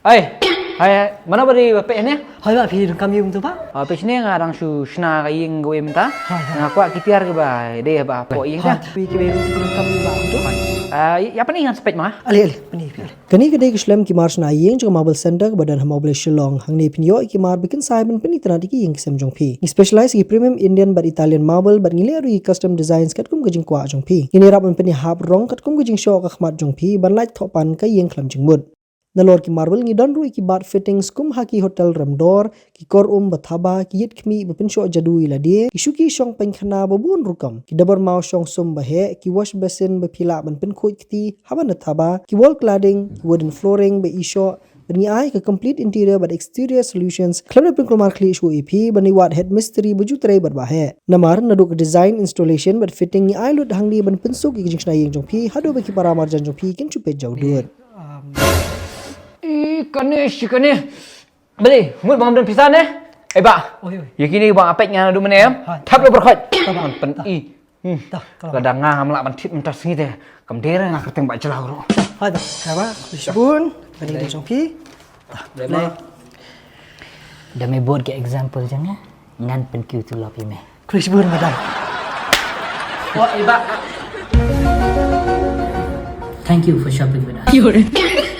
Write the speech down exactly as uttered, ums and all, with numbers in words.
Hai, hai, hai. Mano ba dei ba peit hangne? Hoi bah, phi donkam ïing to bah? Ah, peit shane nga dang shu shna ka ïing kawei mynta. Hoi, hoi. Nga kwah ki tiar kiba dei ba poi ïing. Hoi, phi kiba donkam ïing bah to. Ah, ïa pyni ngan sa peit ma. Ale, ale, pyni, pyni. Kane ka dei ka shlem ki mar shna ïing jong ka Marble Centre kaba don ha Mawblei Shillong. Hangne phin ïoh ïa ki mar ba kynsai ban pynitynnad ïa ki ïing ki sem jong phi. Ngi specialize ïa ki premium Indian bad Italian marble bad ngi leh ruh ïa ki custom designs katkum ka jingkwah jong phi. Ngin ïarap ban pynïahap rong katkum ka jingshoh ka khmat jong phi ban lait thoh pan ka ïing khlem jingmut. Nalor ki marble ngi don ruh ïa ki bath fittings kum ha ki hotel remdor, ki kor um ba thaba, ki ïit khmih ba pynshoh jadu ïa lade, ki shuki shong painkhana ba bun rukom, ki dabar maw shong sum ba heh, ki wash basin ba phi lah ban pynkhuid kti haba na thaba, ki wall cladding, ki wooden flooring ba ishoh. Bad ngi ai ka complete interior bad exterior solutions khlem da pynkulmar khlieh shuh ïa phi, bad ngi wad head mistri ba ju trei bad ba heh. Namar naduh ka design, installation bad fitting ngi ai lut hangne ban pynsuk ïa ka jingshna ïing jong phi haduh ba ki para marjan jong phi kin shu peit jaw dud. I kane shi kane. Balei, mut ba ngam don pisa ne? Eh bah. Oi, oi. Ïa kine ba nga peit nga naduh mynne em. Hai. Thap lo barkhot. Tah bah. Ban pyn i. Hmm. Tah, ka la. Lada nga ngam lah ban thied mynta sngi te kam dei re nga kyrteng bah jylla ruh. Hai tah. Ka bah. Shibun. Kane dei jong phi. Tah. Dei ma. Da me bud ka example jong nga. Ngan pynkiew tulop ïa me. Khublei shibun madam. Wah, i bah. Thank you for shopping with us.